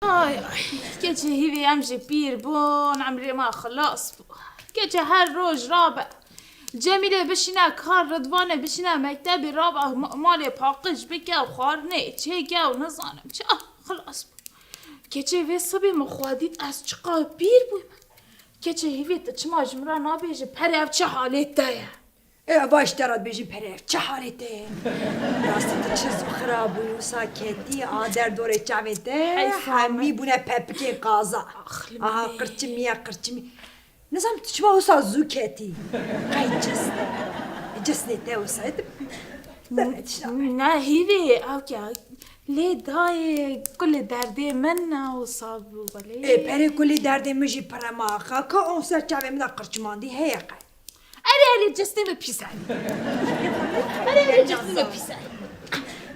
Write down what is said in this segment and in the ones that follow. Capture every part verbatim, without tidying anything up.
Ay, ay, keçê hîvê em jî pîr bûn, emrê me xilas bû. Keçê her roj rabe. Cemîlê bişîne kar, Ridvanê bişîne mektebê, rabe ma-, malê paqij bike û xwarinê çêke û nizanim çi. Ah, xilas bû. Keçê vê sibê min xwe dît, ez çiqas pîr bûme. Keçê hîvê, tu çima ji min re nabêjî, perê ev çi halê te ye? E, va ji te re dibêjim, perê ev çi halê te ye? Rastî tu çi zû xirab bûyî, wisa ketî, a derdorê çavê te, hemî bûne pepikên qaza. Aha, qirçimî ye, qirçimî. Nizanim tu çima wisa zû ketî? Qey cisn e? Cisnê te wisa e, tu Ne hîvê, ew ke lê dayê kulê derdê min ne wisa bû, belê. Ê, perê kulê derdê min jî pir e ma. Ka, ka on ser çavê min de qirçimandî heye qey. Erê, erê, cestê min pîs e. Erê, erê, cestê min pîs e.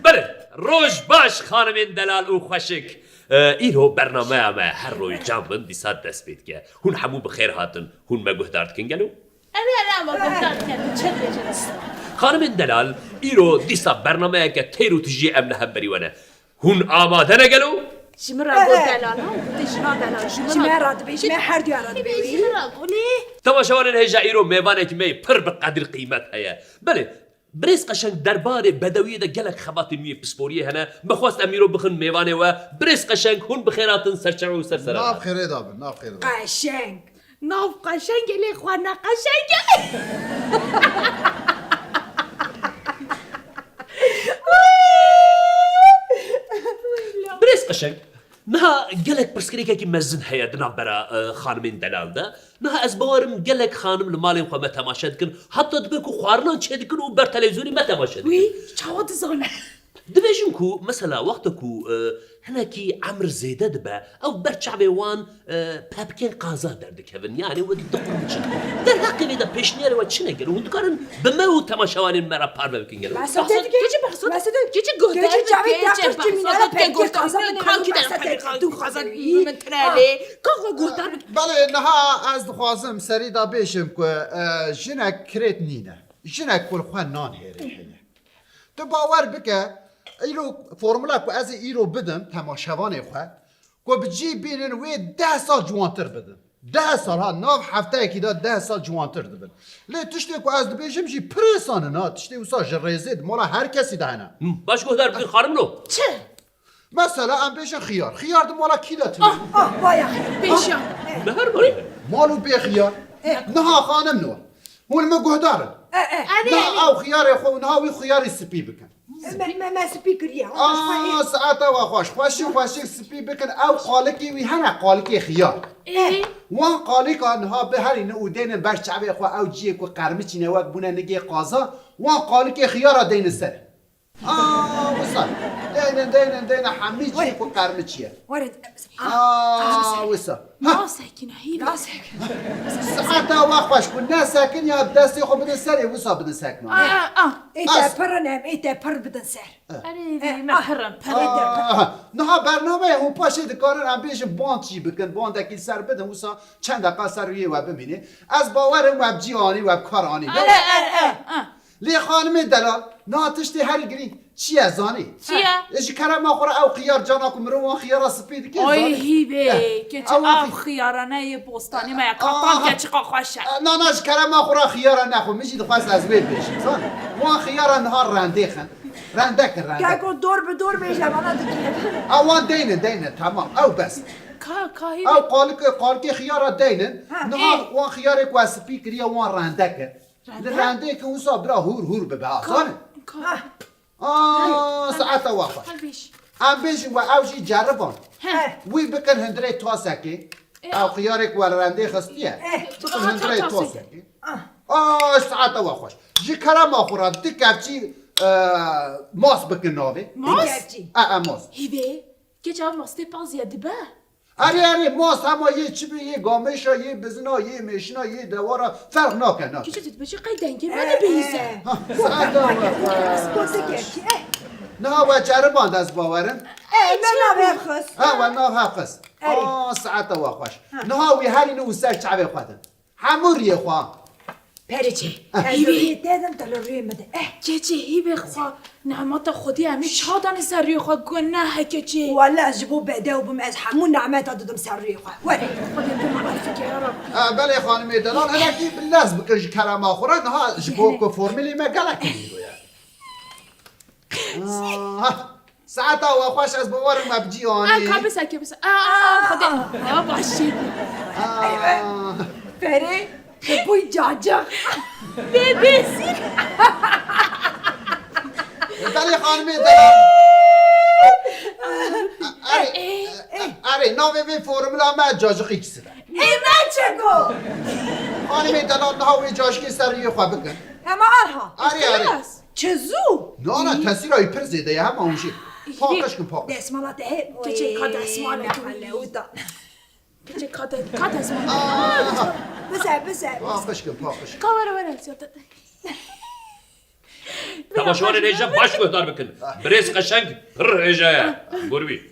Belê, roj baş xanimên delal û xweşik. E, îro bernameya me her roj cem bin dîsa dest pê dike. Hûn hemû bi xêr hatin. Hûn me guhdar dikin gelo? Erê, erê, ama guhdar dikin, tu çi dibêjî? Xanimên delal, îro dîsa bernameyeke têr û tijî em li hemberî we ne. Hûn amade ne gelo? Ji min re got delal, ha? Gotê jina delal, ji min re. Ji me re dibêjî, me her duya re dibêjî. Ji min re got, lê. Temaşevanên hêja, îro mêvanekî me yê pir bi qedir qîmet heye. Belê, birêz Qeşeng, derbarê bedewiyê de gelek xebatên wî yê pisporiyê hene. Me xwest em îro bixin mêvanê we. Birêz Qeşeng, hûn bi xêr hatin ser çav û ser serê me. Nav xêrê de bin, nav xêrê de bin. Qeşeng. Nav qeşeng e, lê xwe ne qeşeng e. Birêz Qeşeng, niha gelek pirsgirêkekî mezin heye di navbera, e, xanimên delal de. Niha ez bawer im gelek xanim li malên xwe me temaşe dikin, heta dibe ku xwarinan çêdikin û ber televîzyonê me temaşe dikin. Wî çawa dizane? Dibêjin ku mesela wexta ku, e, hinekî emir zêde dibe, ew ber çavê wan, e, pepikên qaza derdikevin, yanî wek diqurmiçin. Derheqê vê de pêşniyarê we çi ne gelo? Hûn dikarin bi me û temaşevanên me re parve bikin gelo? Behsa te dike? Keçi behsa te? Behsa te? Keçi guhdar bike, çavê te qirçimîne, pepikê qaza min, kankî de pepikê qaza min tine lê. Ka xwe guhdar bike. Belê, niha ez dixwazim serî de bêjim ku, e, jinek kirêt nîne. Jinek ku li xwe nan hêrê heye. Tu bawer bike, îro formula ku ez ê îro bidim temaşevanê xwe, ku bi cî bînin wê deh sal ciwantir bidin. Deh sal ha, nav hefteyekî de deh sal ciwantir dibin. Lê tiştê ku ez dibêjim jî pir êsan in ha, tiştê wisa ji rêzê di mala her kesî de hene. Baş guhdar bikin xanimno. Çi? Mesela em bêjin xiyar. Xiyar di mala kî de tune? Ah, ah, vaya xiyar. Pêşiya. Me her barî. Mal û bê xiyar. Eh. Niha xanim niha. Hûn min guhdar in. Eh, eh. Niha ew xiyarê xwe û niha wî xiyarî spî bikin. Me, me, me spî kiriye. Aa, saeta we xweş. Xweşik, xweşik spî bikin. Ew qalikê wî hene, qalikê xiyar. Eh. Wan qalika niha biherînin û dênin ber çavê xwe, ew ciyê ku qermiçîne wek bûne nigê qaza, wan qalikê xiyara dênin ser. Aa, wisa. Deynin, deynin, deynin, hemî cî ku qermiçî ye. Were. Aa, wisa. Ha. Nasekine, hî nasekine. Saeta we xweş ku nesekin ya destê xwe bidin serê, wisa bidin sekna. Aa, aa. Ê te pir in em, ê te pir bidin ser. Erê, me pir in, pir in. Aa, niha bernameyê hûn paşê dikarin em bêjin band jî bikin, bandekî ser bidin, wisa çend deqa ser rûyê we bimîne. Ez bawer im we bi cî anî, we bi kar anî. Erê, erê, erê. Lê xanimê delal, niha tiştê herî girîng çi ye zanî? Çi ye? E, ji kerema xwe re ew xiyar cana ku mirov wan xiyara spî dike, zanî? Ay hîvê, keçi ew xiyara ne yê bostanê me ye, qatan keçiqa xweş e. Na, na, ji kerema xwe re xiyara nexwe, min jî dixwest ez wê bêjim, zanî? Wan xiyara niha rendê xin. Rende kin, rende. Keko dor bi dor bêje, bana dikî. A wan deynin, deynin, tamam, ew bes. Ka, ka hîvê. Ew qalik, qalikê xiyara deynin. Ha. Niha wan xiyarê ku ez spî kiriye, wan rende kin. Li rendê ki wisa bira hûr hûr bibe, ha, zanî? Aa, saeta we xweş. Em bêjin we ew jî ceriband. Wî bikin hundirê tasekê. Ew xiyarê ku we li rendê xistiye. Bikin hundirê tasekê. Aa, saeta we xweş. Ji kerema xwe re du kevçî, e, mas bikin navê. Mas? E, e, mas. Hîvê, keça mastê paziye dibe? Erê, erê, mas hema yê çi be, yê gamêşa, yê bizina, yê mêşina, yê dewara, ferq nake, nake. Kî çi tu dibêjî, qey dengê me dibihîze. Ha, saeta we xweş. Spotike, eh. Niha we ceriband ez bawerim. Eh, me nav hev xist. Ha, we nav hev xist. Erê. Aa, saeta we xweş. Ha. Niha wî herîne û ser çavê xwe din. Hemû riyê xwe. Perê çê. Eh. Ez Hîvê. Rûyê te dim, te li rûyê min de. Eh. Keçê hîvê xwe, nemeta Xwedê em ê çawa danî ser rûyê xwe, guneh e keçê. Wele ez ji bo bedew bim, ez hemû nemeta didim ser rûyê xwe. Were. Xwedê tu me afike ya Rab. Eh, belê xanimê delal, hinekî bi lez bikin ji kerema xwe re, niha ji bo ku formîlê me gelek girîng bûye. Ah, saeta we xweş, ez bawerim me bi cî anî. Ah, ka bise, ka bise. Ah, ah, Xwedê. Ah, başî. Ah. Perê, te bûy cacix. Bê bêsî. Belê xanimê delal. Erê, erê, navê vê formula me cacixî kisive. Ê me çeko. Xanimê delal, niha wê cacixê ser rûyê xwe bikin. Hema arha. Erê, erê. Çi zû? Na, na, tesîra wî pir zêde ye, hema hûn jî. Paqij kin, paqij. Desmala te hê. Keçê ka desmala te. Keçê ka de-, ka desmala. Ah! Bize, bize. Paqij kin, paqij kin. Ka were, were. Temaşevanên hêja baş guhdar bikin. Birêz Qeşeng pir hêja ye. Gor bî.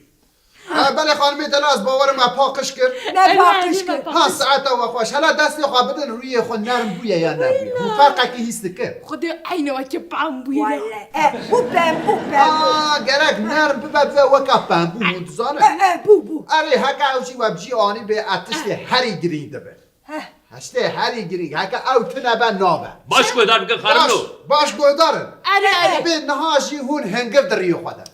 Ha, belê xanimê delal, ez bawerim me paqij kir. Me paqij kir. Ha, saeta we xweş. Hela destê xwe bidin, rûyê xwe nerm bûye ya nebûye. Hûn ferqekî hîs dikin? Xwedê eyne weke pembû ye. Wele, e, bû pembû, pembû. Aa, gerek nerm bibe, bibe weka pembû, hûn dizanin? E, e, bû, bû. Erê, heke ew jî we bi cî anî bê, e, tiştê herî girîng dibe. Heh. Tiştê herî girîng, heke ew tune be, nabe. Baş guhdar bikin, xanim lo. Baş, baş guhdar in. Erê, erê. Bê niha jî hûn hingiv di rûyê xwe de.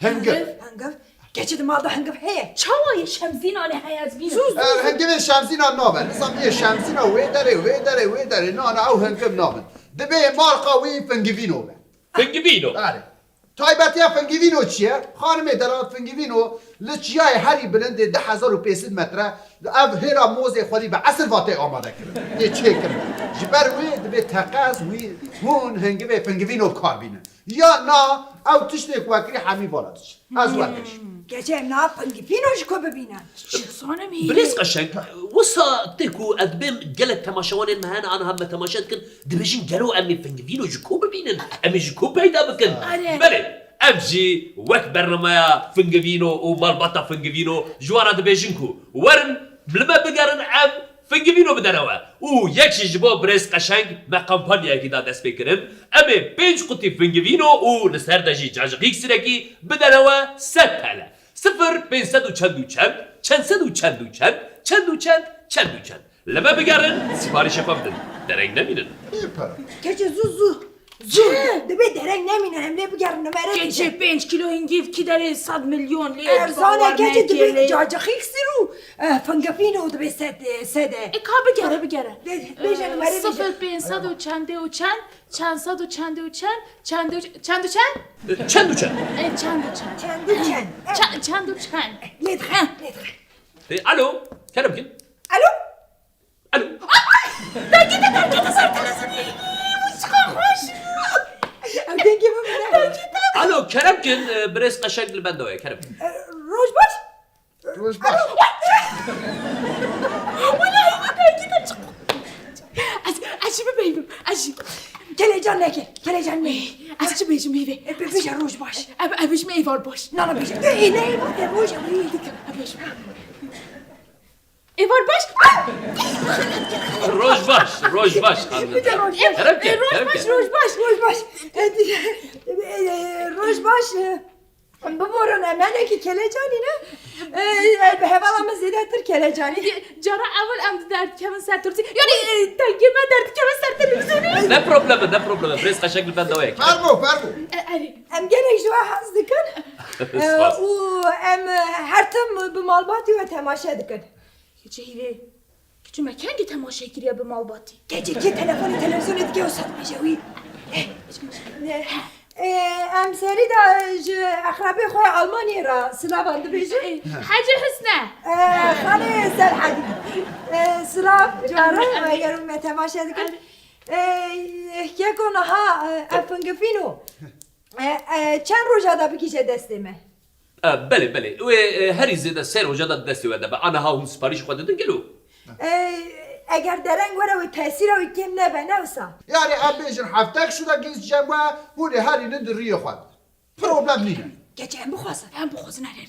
Hingiv. Hingiv? Hingiv? Keçê di mal de hingiv heye. Çawa yê Şemzînanê heye ez bînim? Sus, sus. E, hingivê Şemzînan nabe. Nizam yê Şemzîna wê derê, wê derê, wê derê. Na, na, ew hingiv nabin. Dibê marka wî Fingivîno be. Fingivîno? Erê. Taybetiya Fingivîno çi ye? Xanimê delal, Fingivîno li çiyayê herî bilind ê du hezar û pênc sed metre, ev hêla mozê xwedî bi esir va tê amade kirin. Tê çêkirin. Ji ber wê dibê teqez wî hûn hingivê Fingivîno bi kar bînin. Ya na, ew tiştê ku we kirî hemî vala diçin. Ez we pêş. Keçê em niha Fingivîno ji ku bibînin? Çi zanim hî? Birêz Qeşeng, wisa tê ku ez dibêm gelek temaşevanên me hene, aniha me temaşe dikin, dibêjin gelo em ê Fingivîno ji ku bibînin? Em ê ji ku peyda bikin? Are. Belê, ev jî wek bernameya Fingivîno û malbata Fingivîno ji wan re dibêjin ku werin li me bigerin, em Fingivîno bidene we. Û yek jî ji bo birêz Qeşeng me kampanyayekî da destpêkirin. Em ê pênc qutî Fingivîno û li ser de jî cacixî kisirekî bidene we sed T L. Sifir pênc sed û çend û çend, çend sed û çend û çend, çend û çend, çend û çend. Li me bigerin, siparîşê xwe bidin. Dereng nemînin. Bê pere. Keçê zû, zû. Zû. Dibê dereng nemînin, em lê bigerin, numere bidin. Keçê pênc kîlo hingîv kî derê sed milyon lê. Erzan e, keçê dibê cacixî kisirekî û, e, Fingivîno dibê sed, e, sed e. E, ka bigere, bigere. Bê-, bêje, e, numere bêje. Sifir pênc sed û çend û çend, çend sed û çend û çend, çend û, çend û çend? E, çend û çend. E, çend û çend. Çend û çend. Çe-, çend û çend. Lê dixe, lê dixe. E, alo, kerem kin. Alo? Alo. Ay! Dengê te derkete ser televizyonê. Çiqa xweş. Ew dengê min bide. Alo, kerem kin, e, birêz Qeşeng li benda ye, kerem kin. E, roj baş. Roj baş. Wela, dengê te çiqa. Ez, ez jî bibeynim, ez jî. Kelecan neke, kelecan neke. Ez çi bêjim hîvê? E, bi-, bêje roj baş. Ev, ev bêjim êvar baş. Na, na, bêje. E, ne êvar, e, roj, e, roj. Ev bêjim. Êvar baş. Roj baş, roj baş, xanim. Bir de roj baş. Kerem ke, E, roj kerem baş, ke. Roj baş, roj baş. E, e, e, roj baş, e, biborin, em hinekî kelecanî ne? E, e, bi hevala min zêdetir kelecanî. Cara ewil em derdikevin ser Tirkî. Yani, e, dengê me derdikevin ser televizyonê. Ne problemi, ne problemi. Birêz Qeşeng li benda ye. Fermo, fermo. E, erê. Em gelek ji we hez dikin. E, Spas. Û em, e, her tim bi malbatî we temaşe dikin. Keçê hîvê. Keçê me kengî temaşe kiriye bi malbatî? Keçê kê telefonê televizyonê dike wisa dibêje wî. Eh, eh, em serî de ji exrebê xwe Almanyê re silavan dibêjin. Eh, Hecî Husne. Eh, Xalê Serhedî. Eh, silav, caran, eger me temaşe dikin. Eh, keko niha, eh, ev fingifîno. Eh, eh, çend roja da bigihîje destê me? E, belê, belê. Wê, e, herî zêde sê roja de destê we de be. Aniha hûn siparîş xwe didin gelo? E, eger dereng were wê tesîra wê kêm nebe, ne wisa? Yani em bêjin heftek şû de gihîşt cem we, hûn ê herî li di rûyê xwe de. Problem nîne. Keçê em bixwazin. Em bixwazin, erê.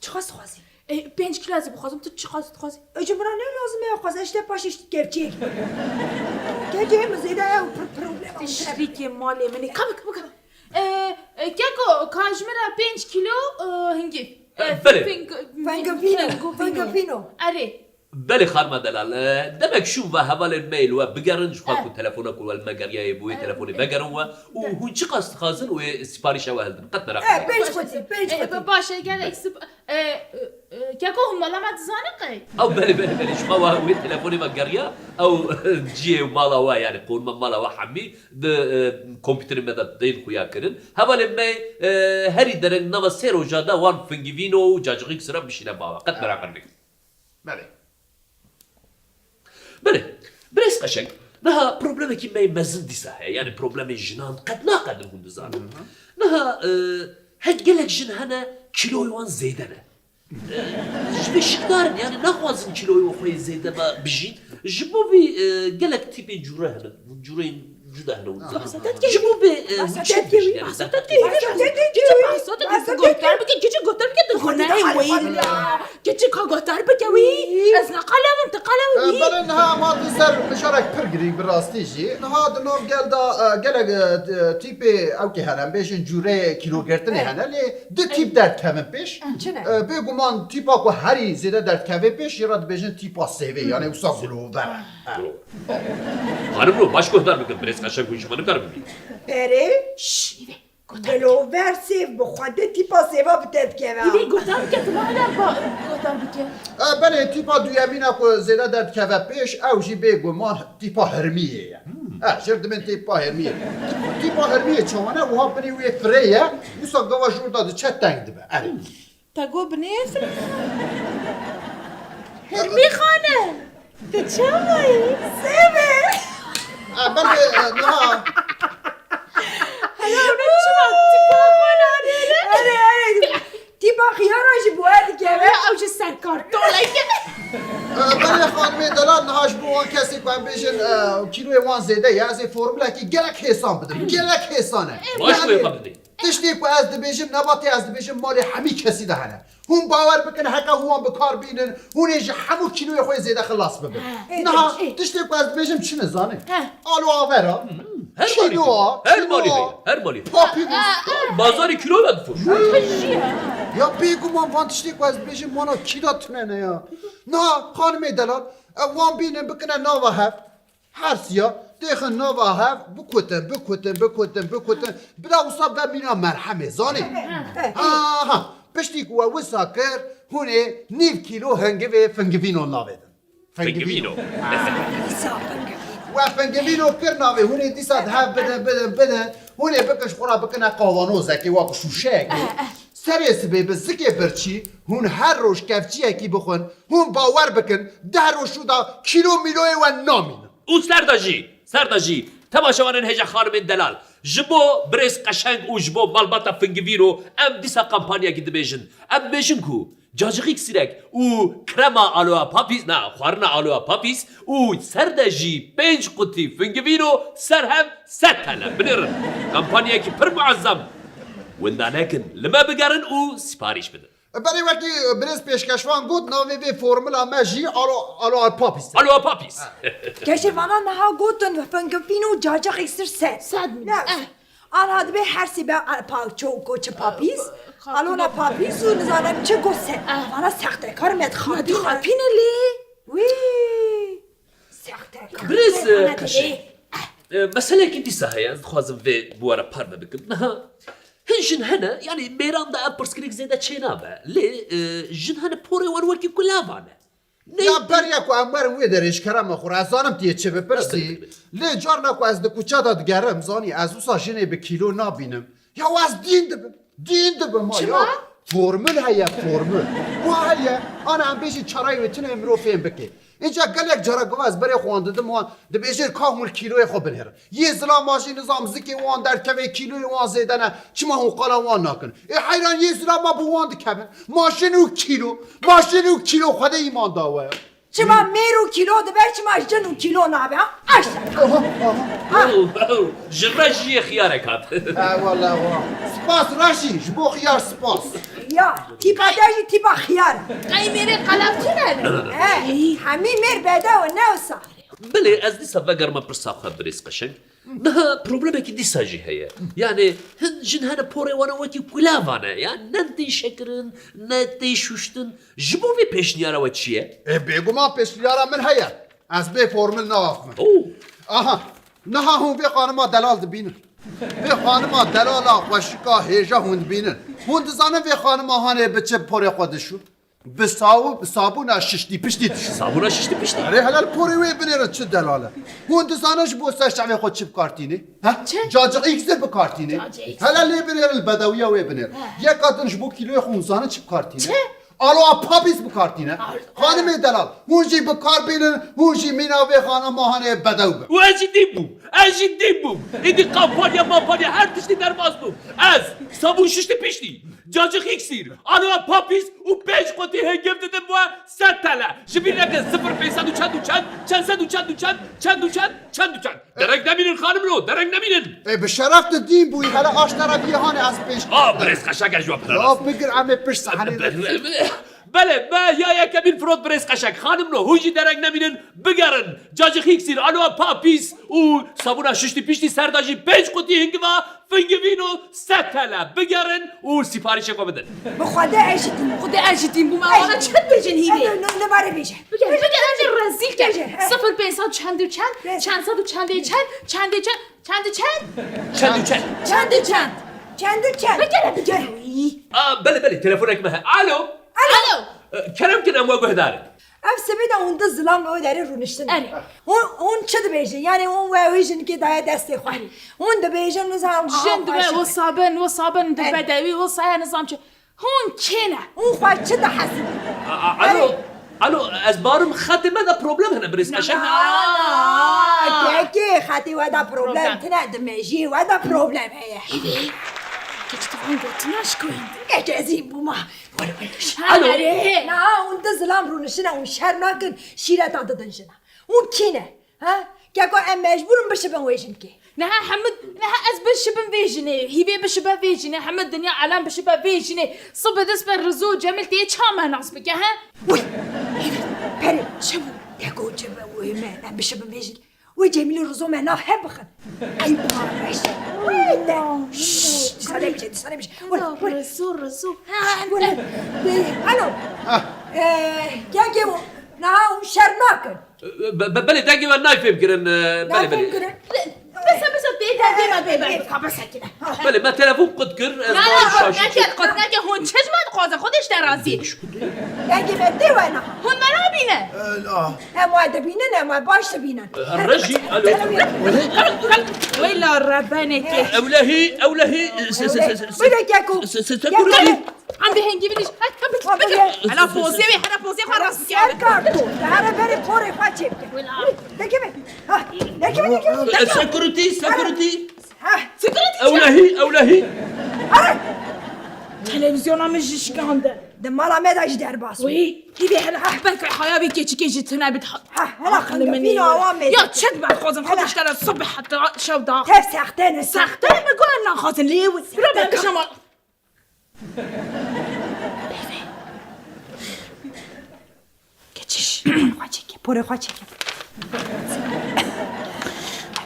Çiqas dixwazî? E, pênc kilo ez ê bixwazim, tu çiqas dixwazî? Ecê min ne lazim e, xwaz işte paşê işte kevçiyek. Kevçiyek mi zêde ye û pir problem. Şirîkê malê min ê. Kabik, kabik. E, e, keko, ka ji min re pênc kilo, e, hingîv. E, belê. Fing-, fingivîno, fingivîno. Fingivîno. Erê. Belê xanima delal, e, demek şûn va hevalên me yê li we bigerin, ji xwe ku telefona ku we li me geriyayê bi wê telefonê vegerin we û hûn çiqas dixwazin wê siparîşa we hildin. Qet meraq E, meke. Pênc qutî, pênc E, qutî. Baş e, gelek sip-, e, e, e, keko hûn mala me dizanin qey? Ew belê, belê, belê. Ji xwe wa wê telefonê me geriya, ew cihê mala we, yani qonuma mala we hemî di, e, kompîterê me de tên xuya kirin. Hevalên me, e, herî dereng nava sê roja de wan fingivîno û cacixîk sira bişîne mala. Qet meraq meke. Belê. Belê. Birêz Qeşeng, niha problemekî me yê mezin dîsa heye. Yani problemên jinan qet naqedin hûn dizanin. Niha, e, hek gelek jin hene kîloyê wan zêde ne. E, ji vê şikdar in, yani naxwazin kîloyê xwe yê zêde ba-, bijîn. Ji bo vî, e, gelek tîpên cûre hene. Cûreyên cuda hene û zaf. Ji bo bê, e, hûn çi dibêjin, yani, zehmet dibêjin. Keçik guhtar bike, keçik guhtar bike, tu gunehê wî. Keçik ka guhtar bike wî. Ez ne qelev im, tu qelew î. Belê niha ma tu ser mijarek pir girîng bi rastî jî. Niha di nav gel de, e, gelek, e, tîpê ewkê hene, em bêjin cûreyê kîlogirtinê hene, lê du tîp derdkevin pêş. Çi ne? E, bêguman tîpa ku herî zêde derdkeve pêş, jê re dibêjin tîpa sêvê, yani wisa gulover e. Xanimro, baş guhdar bikin, birêz Qeşeng hûn ji me nikarin bibînin. Berê? Şş, îvê, guhdar bike. Dilover sêv bi xwe de tîpa sêva bi te dikeve. Îvê, guhdar bike, tu hala ba-, guhdar bike. E, belê, tîpa duyemîna ku zêde derdikeve pêş, ew jî bêguman tîpa hirmiyê ye. E, jêr dibên tîpa hirmiyê. Tîpa hirmiyê çawa ne? Wiha binê wê firê ye, wisa gava jor da diçe teng dibe. Erê. Te got binê file. Hermî xane. Tu çawa yî? Sêvê. E, belê, e, niha. Hala ne çima tipa xwe nanêne? Erê, erê. Tîpa xiyara jî bo erdikeve. Ew ji ser kartoleke. E, belê xanimê delal niha ji bo wan kesê ku em bêjin, e, kîloyê wan zêde ye, ez ê formulekî gelek hêsan bidim. Gelek hêsan e. Baş Yani, wê xwe bidê. Tiştê ku ez dibêjim, nebatê ez dibêjim, malê hemî kesî de hene. Hûn bawer bikin, heke hûn wan bi kar bînin, hûn ê ji hemû kîloyê xwe zêde xilas bibin. Niha tiştê ku ez dibêjim çi ne zanî? Alo avera, her malê kîlo heye, a, her malê kîlo a, heye, her malê heye. Papîrus. Bazarê kîlo ve difiroşe. Ya bêguman van tiştê ku ez dibêjim wana kîla tune ne ya. Niha xanimê delal, e, wan bînin bikine nava hev. Her siya têxin nava hev, bikutin, bikutin, bikutin, bikutin. Bila wisa ve mîna merhemê, zanî? Ha, ha. Piştî ku we wisa kir, hûn ê nîv kîlo hingivê fingivîno navê din. Fingivîno. Fingivîno. Dîsa fingivîno. We fingivîno kir navê, hûn ê dîsa di hev bidin, bidin, bidin. Hûn ê bikin ji xwe re bikine qavanozekê, wek şûşeyekê. Serê sibê bi zikê birçî, hûn her roj kevçiyekî bixwin, hûn bawer bikin, deh roj şû da kîlo mîloyê we namînin. Û ser de jî, ser de jî, temaşevanên hêja xanimên delal, ji bo birêz Qeşeng û ji bo malbata Fingivîno em dîsa kampanyayekî dibêjin. Em dibêjin ku cacixîk sîrek û krema aloe papîs, na, xwarina aloe papîs û ser de jî pênc qutî Fingivîno serhev sed tele. Binêrin. Kampanyayekî pir muezzem. Winda nekin, li me bigerin û siparîş bidin. Berê wekî birêz pêşkeşvan got, navê vê formula me jî alo-, aloe papîs e. Aloe papîs. Keşê vana niha gotin, fingifîn û cacixîk sir sed. Sed. Ne? Eh. Ana dibê her sî be, a, pa-, ço-, koçi papîs, eh, alona papîs û nizanim çi got sed. Eh. Vana sextekar me dixapîne. Me dixapîne lê. Wî. Sextekar. Birêz, eh, Qeşeng. Eh. Eh, meseleyekî dîsa heye, ez dixwazim vê bi we re parve bikim. Niha Hin jin hene, yanî mêran de ev pirsgirêk zêde çênabe. Lê, e, jin hene porê wan wekî ku lava ne. Ne- Ya beriya ku em werin wê derê ji kerema xwe re, ez zanim tu yê çi bipirsî. Tabii, tabii. Lê carna ku ez di kuçe de digerim, zanî ez wisa jinê bi kîlo nabînim. Ya ez dîn dibim. Dîn dibim ha ya. Çima? Formül heye, formül. Wa heye. Ana em bêjin çarayê wê tune mirov fêm bike. Înca gelek cara gava ez berê xwe wan didim, wan dibêjin ka hûn kîloyê xwe binêrin. Yê zilam ma jî nizam zikê wan derdikeve, kîloyê wan zêde ne. Çima hûn qala wan nakin? Ê heyran, yê zilam ma bi wan dikevin. Ma jin û kîlo, ma jin û kîlo, Xwedê îman da we ya. Çima mêr û kîlo dibe, çima jin û kîlo nabe, ha? Aşe. Oh, oh, ji re jiyê xiyarek hat. Eyvallah, wa. Spas Reşî, ji bo xiyar spas. Ya, tîpa te jî tîpa xiyar. Qey mêrê qelab tune ne? He, hemî mêr bedew ne wisa. Belê, ez dîsa vegerime pirsa xwe birêz qeşeng. Niha problemekî dîsa jî heye. Yani hin jin hene porê wan wekî kulav ane. Ya ne tê şekirin, ne tê şuştin. Ji bo vê pêşniyara we çi ye? E, bêguman pêşniyara min heye. Ez bê formil naxim. Oo. Aha, niha hûn vê xanima delal dibînin. Vê xanima delala xweşika hêja hûn dibînin. Hûn dizanin vê xanima hanê bi çi porê xwe dişû? Bi saw-, bi sabûna şiştî piştî dişû. Sabûna şiştî piştî? Erê, hele li porê wê binêrin çi delal e. Hûn dizanin ji bo ser çavê xwe çi bi kar tînê? Ha? Çi? Cacix îksir bi kar tînê. Cacix îksir. Hele lê binêrin, li bedewiya wê binêrin. He. Yeka din ji bo kîloyê xwe hûn zanin çi bi kar tînê? Çi? Aloe papis bi kar tîne. Al-, Xanimê delal, hûn jî bi kar bînin, hûn jî mîna vê xanima hanê bedew bin. Û ez jî dîn bûm. Ez jî dîn bûm. Îdî kampanya mampanya her tiştî derbas bûm. Ez sabûn şiştî piştî, cacix îksîr, aloe papis û pênc qutî hingîv didim we sed tele. Ji bîr neke, sifir pênc sed û çend û çend, çend sed û çend û çend, çend û çend, çend û çend. Dereng nemînin xanimno, dereng nemînin. E, bi şeref tu dîn bûyî, hele aştera biyê hanê ez pêş. A, birêz qeşek, ez ji we pere Ya razî. Bigir, em ê pişt sehenê de. Belê, me ya yekemîn firot birêz qeşek. Xanimno, hûn jî dereng nemînin, bigerin. Cacixî îksîr, aloe papis û sabûna şiştî piştî ser de jî pênc qutî hingiva fingivîno sed tele. Bigerin û sîparîşê xwe bidin. Bi Xwedê ez jî dîn bûm. Xwedê ez jî dîn bûm. Awana çi dibêjin hîvê? Ev, no, no, no, bare bêje. Bigere, bigere, rezîl ke. Bêje, he. Sifir pênc sed çend û çend, Bêje. Çend sed û çend û çend, çend û çend, çend û çend. Çend û çend. Çend û çend. Çend û çend. Bigere, bigere. Î. A, belê, belê, telefonek me he. Alo. Alo. Alo. E, kerem kin, em we guhdar in. Ev sibê de hûn du zilam li wê derê rûniştin. Erê. Hûn, hûn çi dibêjin? Yani hûn we wê jinikê daye destê xwe. Erê. Hûn dibêjin, nizam, aha, Jin dibe xweşik. Wisa bin, wisa bin, di Erê. Bedewî, wisa ya nizam çi. Hûn kê ne? Hûn xwe çi dihesibin? A, a, alo, Erê. Alo, ez barim xetê me de problem hene, birêz Na, qeşeng. na, na. Kekê, xetê we de problem Problem. Tine, di mejiyê we de problem heye. Hîvê, keçî tu van gotina ji ku hîn. Kekê, ez hîn bûma. Were, were. Alo. Erê. Na, hûn du zilam rûniştine, hûn şer nakin, şîreta didin jina. Hûn kî ne? Ha? Keko em mecbûr in bişibin wê jinkê. Niha hemû, niha ez bişibim vê jinê, Hîvê bişibe vê jinê, hemû dinya elem bişibe vê jinê. Sibê dest be Rizo û Cemîl tê ça me nas bike, he? Wî, Hîvê, Perê. Çi bû? Keko çi be wê me, em bişibin vê jinkê. Wê Cemîl û Rizo me nav hev bixin. Ey, baş. Wê de. Şşş, dîsa nebêje, dîsa nebêje. Were, were. Rizo, Rizo. Were. Alo. Ah. Ee, gel, gel. Niha hûn şer nakin. Be-, be-, belê, dengê we nayê fêmkirin, e, belê, belê. Nayê fêmkirin. Bese, bese, bê dengê me bê, bê. Ka bese kine. Belê, me telefon qut kir, ez Na, na, na, qut neke, qut neke, hûn çi ji me dixwazin, Xwedê ji te razî. Dengê me tê we niha. Hûn me nabînin. Em we dibînin, em we baş dibînin. Rejî, alo. Wela rebenekê. Ewlehî, ewlehî, se, se, se, se, Buyurun, Keko. se, se, se, Keko. Security. Em bi hengî viniş. Hela pozê wê, hela pozê xwe rast Ser kar tu. Te here berê porê xwe çêbike. Wela. Deke be. Ha, deke be, deke be. Eh, security, security. Ha. Security. Ewlehî, ewlehî. Ara. Televizyona min jî şikandin. Di mala me de jî derbas bû. Wî, hîvê hela. Ah, belkî haya vê keçikê jî tune bit. Ha, hela xange, vîna awa me. Ya çet ben xwazim, xwe diştene sibh heta şev da. Te sexte ne. Sexte mi got naxwazin lê wî. Bira ben bişema. Geçiş. Xwe çêke, porê xwe çêke.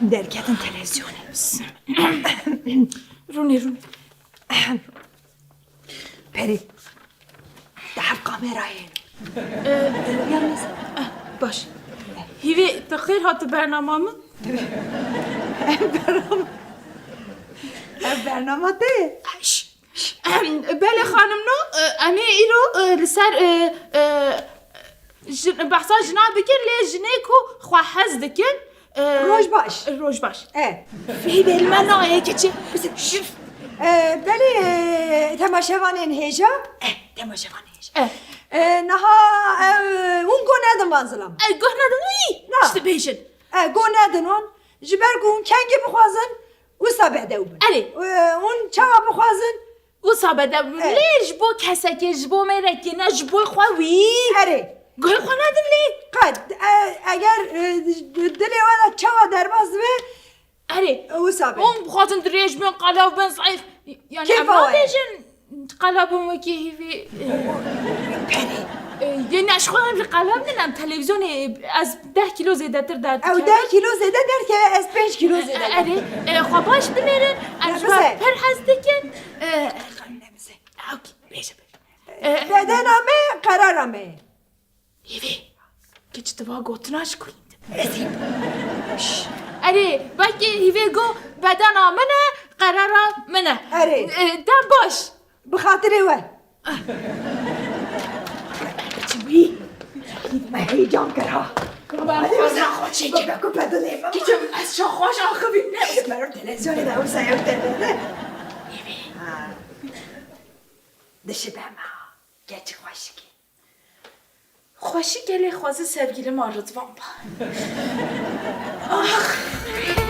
Em derketin televizyonê. Rûnê, rûnê. Perê. Di hev kamerayê. Ee, Yan neyse. Ah, baş. Hîvê, tu xêr hatî bernama min. Ev bernama, ev bernama te ye. Şş. Belê xanimno, e, em ê îro, e, li ser, e, e, jin-, behsa jinan dikin, lê jinê ku xwe hez dikin, e, Roj baş. Roj baş. E. Fî bêl me nayê keçê. E, belê, e, temaşevanên hêja. E, temaşevanên hêja. E. E, niha, e, hûn guh nedin van zilam. E, guh nedin wî? Na. Ji dibêjin. E, guh nedin wan. Ji ber ku hûn kengî bixwazin, wisa bedew bin. Erê. E, hûn çawa bixwazin, Wisa bedew bin. Erê. Lê ji bo kesekê, ji bo mêrekê, ne ji bo xwe wî. Erê. Guhê xwe nedin lê. Qet, e, eger, e, dilê we de çawa derbas dibe, Erê, wisa be. Hûn bixwazin dirêj bin, qelav bin, zayıf. Yani, kêfa em we ye. Nabêjin qelav bin wekî hîvî. Perê. E, yani, ez xwe em ji qelav nin, em televizyonê, ez deh kilo zêdetir derdikim. Ew deh kilo zêde derkeve, ez pênc kilo zêde derdim. Erê, e, xwe baş dinêrin, em ji we pir hez dikin. E, ne bize. Okey, bêje, bêje. E, bedena me, qerara me. Hîvî, keç tu va gotina ji ku yî dibî? Ez hî. Şş. Erê, belkî Hîvî got, bedena min e, qerara min e. Erê. E, dem baş. Bi xatirê we. Çi bî? Me heyecan kir ha. Baba, xwazna xwe çêkir. Baba, ku pedilê me. Keçim, ez şaxwaş axivî. Ez merim televizyonê de, wisa ew tevde. Hîvî. Ha. Dişibe me ha. Keçi xweşikî. Xweşik gelê xwezî sevgilima Ridvan ba. Ax!